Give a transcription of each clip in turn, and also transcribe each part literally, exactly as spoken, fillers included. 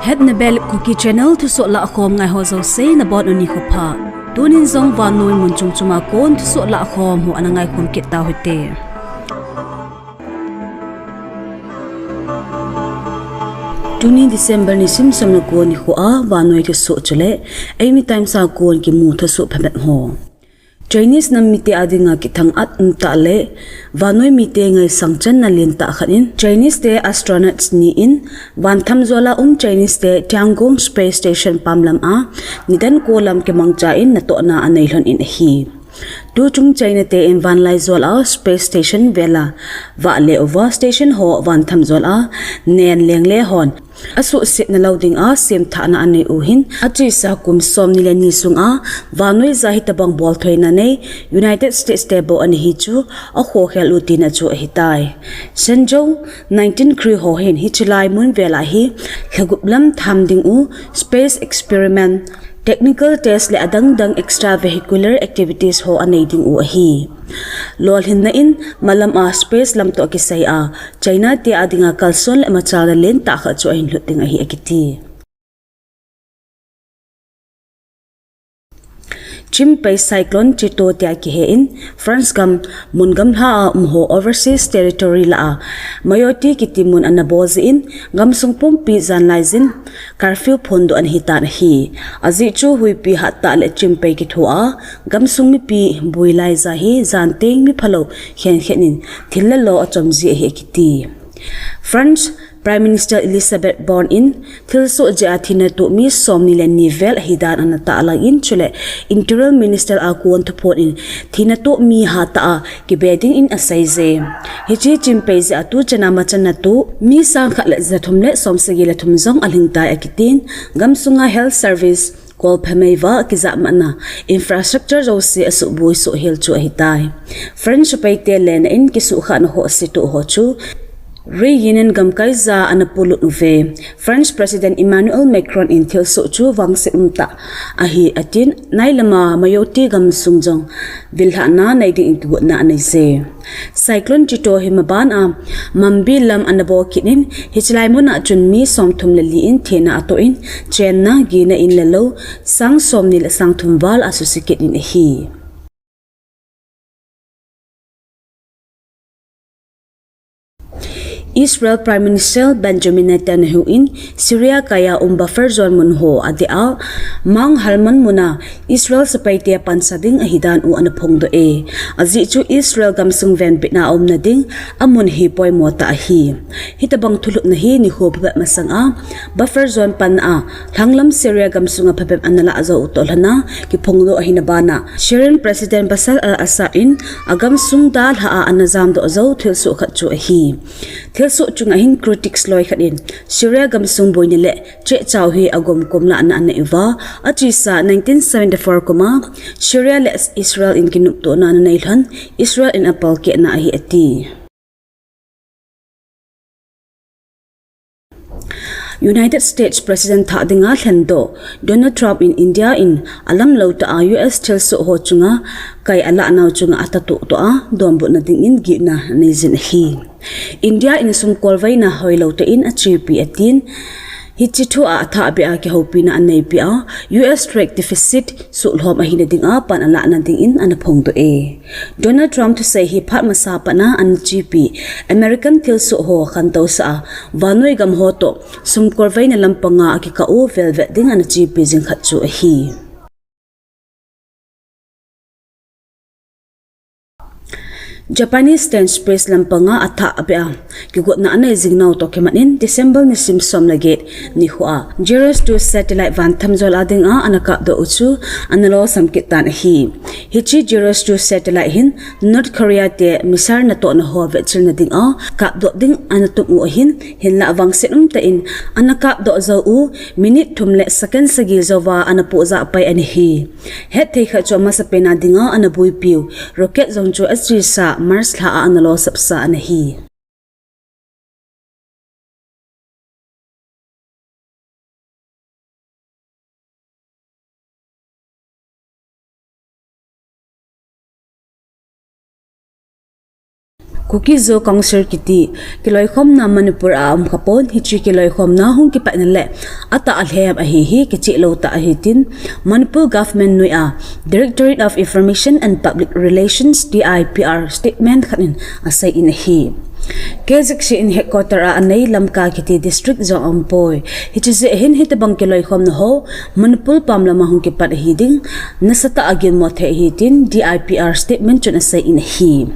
At Nebel Kuki Channel thusoh lahkhom ngai ho jouse nabonun nikho pha. Tunin jong vannoi mun chom chom a kon thusoh lahkhom ho ana ngaikhom kit tau hite. Tuni December nisim som le ko nikho a vannoi thusoh chule Eimi Times a kon kimu thusoh phabep ho. Chinese nam mite adinga kithang-at umtah le vannoi mite ngaisang channa lentah khat in Chinese te astronauts ni in vantham jol a um Chinese te Tiangong Space Station pam lam a nidan ko lam kimangcha in natohna anei lhon in ahi. Tuchung China te in vanlai jol a Space Station vel a vahle uva station ho vantham jol a nen lengle hon asuhsetna lou dinga semthahna anei u hin achesa kum somni le ni sunga vannoi ja hitabang bolthoina nei United States te bou ana hi chu akhokhel u tina chu ahitai. Shenzhou nineteen kri ho hin hiche lai mun vel a hi lhagup lam tham ding u space experiment, technical test le adang dang extravehicular activities ho anei ding u ahi. Lolhinna in malam a space lam toh kisai a China te adinga kalson le machalna lentah khat chu ahin lhut ding ahi akiti. Chimpei Cyclone Chido tia kihe in France gam mun gamla a um ho overseas territory lah a Mayotte kiti mun ana bol jeh in gamsung pumpi janlai jin curfew phondoh ana hitan ahi. Ajeh chu huipi hattah le chimpei kitho a gamsung mipi builai ja hi janteng miphalou khenkhat in thil le lo achom ji ahi akiti. France Prime Minister Elisabeth Borne in thilsoh jeh a thina toh mi somni le ni vel ahidan ana tahlang in chule Interior Minister a kon thuphon in thina toh mi hatah a kibe ding in asei je. Hiche chimpei jeh a tuchan a machanna toh mi sangkhat le jathum le somsagi le thum jong alhingtai akitin gamsunga health service, kolphe meiva kijahmatna infrastructure jouse asuhboi suhhel chu ahitai. France sepaite lena in kisuhkhahna ho asetoh ho chu Réunion gamkaija ana polut uve. France President Emmanuel Macron in thilsoh chu vangset umtah ahi atin, nailama Mayotte gamsung jong villhahna nei ding in kigotna anei je. Cyclone Chido hi maban a Mambi lam ana bol kit in hichelai mun a chun mi somthum le li in thina atoh in chenna gina in le lou sang somni le sang thum val asuse kit in ahi. Israel Prime Minister Benjamin Netanyahu in Syria kaia um buffer zone mun ho adeh a Mount Hermon muna Israel sepaite pansa ding ahidan u ana phongdoh e. Ajeh chu Israel gamsung venbitna a umna ding amun hi poimo tah ahi. Hitabang thulhutna hi nikho phabep masang a buffer zone pan a lhanglam Syria gamsunga phabep ana lah jou u toh lhona kiphongdoh ahina bana Syrian President Bashar al-Assad in agamsung dalha a ana jamdoh jou thilsoh khat chu ahi. Thilsoh chunga hin critics loi khat in Syria gamsung boina le chehchau hi agomkom lahna anei uva, achesa nineteen seventy-four kuma Syria le Israel in kinoptohna ana nei lhon Israel in apalkehna ahi ati. United States President thah dinga lhendoh Donald Trump in India in alamlou tah a U S thilsoh ho chunga kai alah nau chunga atahtoh toh a donbutna dingin gihna aneijin ahi. India in sumkolveina hoilou tah in achepi atin, hiche thu a athahbeh a kihoupina aneipeh a, U S trade deficit suhlhom ahina dinga pan alahna dingin ana phongdoh e. Donald Trump thusei hi phat masa patna ana chepi American thilsoh ho khantousah a, vannoi gam ho toh sumkolveina lampanga akikah u velvet ding ana chepi jing khat chu ahi. Japanese ten space lampanga athahbeh a kigotna anei jing nau toh kimat in December nisim som le get nikho a Juros two satellite vanthamjol a dinga ana kapdoh u chu ana lolsam kit tan ahi. Hiche Juros two satellite hin North Korea te missile natohna ho vechilna dinga kapdoh ding ana tum u ahin, hinlah vangset umtah in ana kapdoh jou u minute thum le second sagi jouva ana pohjah pai ana hi. Hetthei khat chu amasapen a dinga ana boipiu rocket jong chu achesa March lha a ana lolsapsa ana hi. Kuki-Zo Council kiti kiloikhomna Manipur a um khapon, hiche kiloikhomna hung kipatna le atah alhem ahi hi kicheh lou tah ahi tin, Manipur government noiya Directorate of Information and Public Relations, D I P R, statement khat in asei in ahi. K Z C in headquarter a anei Lamka kiti district jong aumpoi. Hiche jeh hin hitobang kiloikhomna ho Manipur pam lama hung kipat ahi ding nasatah a ginmo thei ahi tin D I P R statement chun asei in ahi.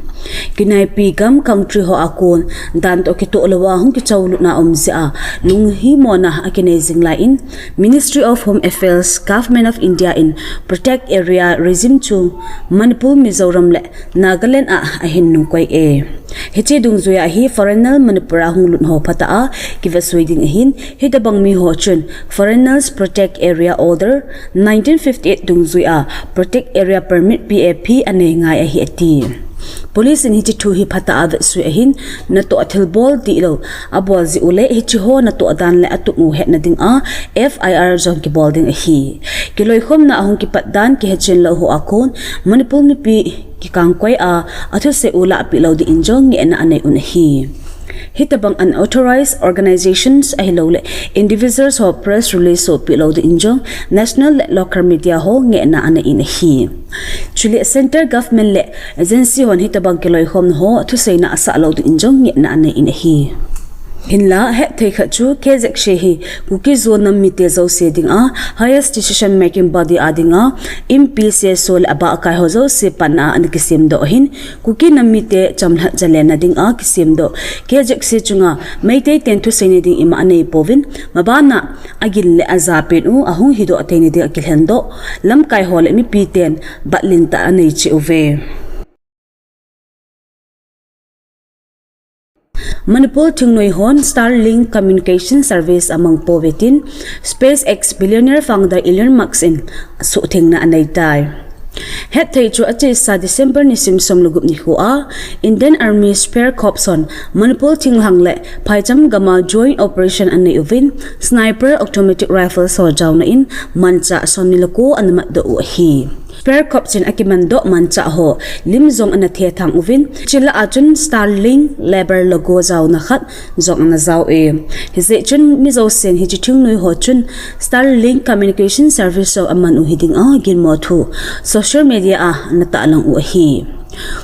Kinaipi gam country ho a kon dan toh kitoh louva hung kichoh lutna um jeh a lunghimona akinei jing lai in, Ministry of Home Affairs, Government of India in protect area regime chu Manipur, Mizoram le Nagaland a ahin nungkoi e. Hiche dungjuiya hi foreigner Manipur a hung lut ho phatah a kivetsui ding ahin, hitobang mi ho chun Foreigners Protect Area Order nineteen fifty-eight dungjuiya Protect Area Permit, P A P, anei ngai ahi ati. Police in hiche thu hi phatah a vetsui ahin, natoh a thilbol dihlou abol jeh u le hiche ho natoh dan le atup u hetna dinga F I R jong kibol ding ahi. Kiloikhomna ahung kipat dan kihechen lou ho a kon Manipur mipi kikangkoi a, athusei u lahpeh lou ding in jong ngehna anei un ahi. Hitobang unauthorized organizations ahilouleh individuals ho press release sohpeh lou ding in jong national le local media ho ngehna anei in ahi. Chule centre government le agency hon hitobang kiloikhomna ho thuseina asah lou ding in jong ngehna anei in ahi. Hinla, hetthei khat chu K Z C hi Kuki-Zo nam mite jouse dinga highest decision making body a dinga inpi, C S O le abahkai ho jouse panna a ana kisemdoh ahin, Kuki nam mite chamlhat jalenna dinga kisemdoh K Z C chunga Meitei ten thuseina ding ima anei pouvin, mabana agin le aja pen u ahung hidoh theina dinga kilhendoh lamkai ho le mipi ten batlen tah anei cheh uve. Manipur thingnoi hon Starlink communication service amang pouve tin SpaceX billionaire founder Elon Musk in suhthengna anei tai. Hetthei chu achesa December nisim som le gup nikho a Indian Army Spear Corps hon Manipur thinglhang le phaicham gama joint operation anei uvin, sniper, automatic rifles ho jaona in manchah somni le ko ana matdoh u ahi. Spear Corps in akimandoh manchah ho lim jong ana thethang uvin, chule achun Starlink label logo jaona khat jong ana jao e. Hijeh chun mi jousen hiche thingnoi ho chun Starlink communication service jong aman u hiding a ginmo thu social media a ana tahlang u ahi.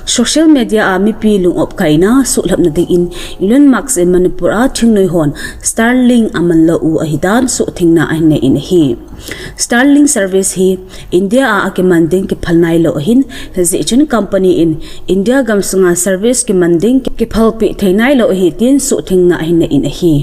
Social media a mipi lung-op kaina suhlhapna dingin Elon Musk in Manipur a thingnoi hon Starlink aman lou u ahidan suhthengna ahin nei in ahi. Starlink service hi India a akiman ding kiphal nailou ahin, hijeh chun company in India gamsunga service kiman ding kiphalpeh thei nailou ahi tin suhthengna ahin nei in ahi.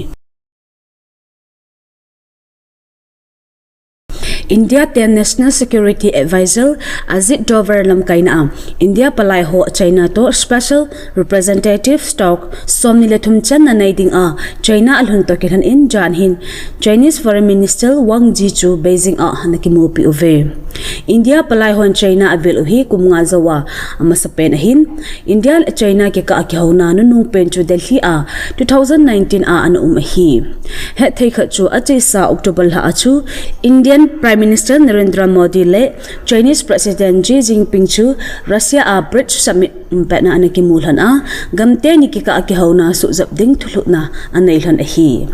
India ten National Security Advisor Ajit Doval lamkaina a India palai ho China toh Special Representative talk somni le thum channa nei dinga China alhun toh kilhon in jan hin Chinese Foreign Minister Wang Yi chu Beijing a ana kimupi uve. India palai hon China avel u hi kum nga jouva amasapen ahin, India le China kikah a kihouna nunung pen chu Delhi a two thousand nineteen a ana um ahi. Hetthei khat chu achesa October lha a chu Indian Prime Minister Narendra Modi le Chinese President Xi Jinping chu Russia a BRICS Summit umpetna ana kimu lhon a, gamteni kikah a kihouna suhjop ding thulhuhna anei lhon ahi.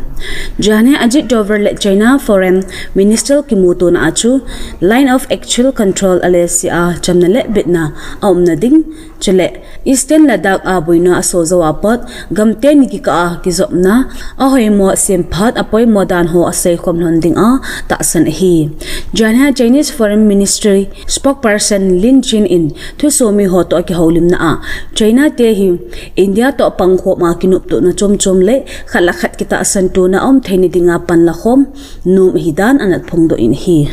Jan hin Ajit Doval le China Foreign Minister kimutona a chu Line of Actual Control, L A C, a chamna le bitna aumna ding, chule Eastern Ladakh a boina aso jou a pat gamteni kikah a kijopna ahoimo, semphat, apoimo dan ho aseikhom lhon dinga tahsan ahi. Jan hin Chinese Foreign Ministry spokesperson Lin Jian in thusomi ho toh akihoulimna a, China te hi India toh pangkhom a kinoptona chomchom le khat le khat kitahsan tona aum theina dinga panlakhom nom ahidan ana phongdoh in ahi.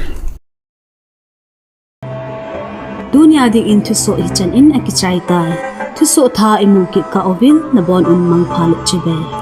Tunia dingin thusoh hichan in akichai tai. Thusoh thah imu kit kah uvin nabon un mangpha le chibai.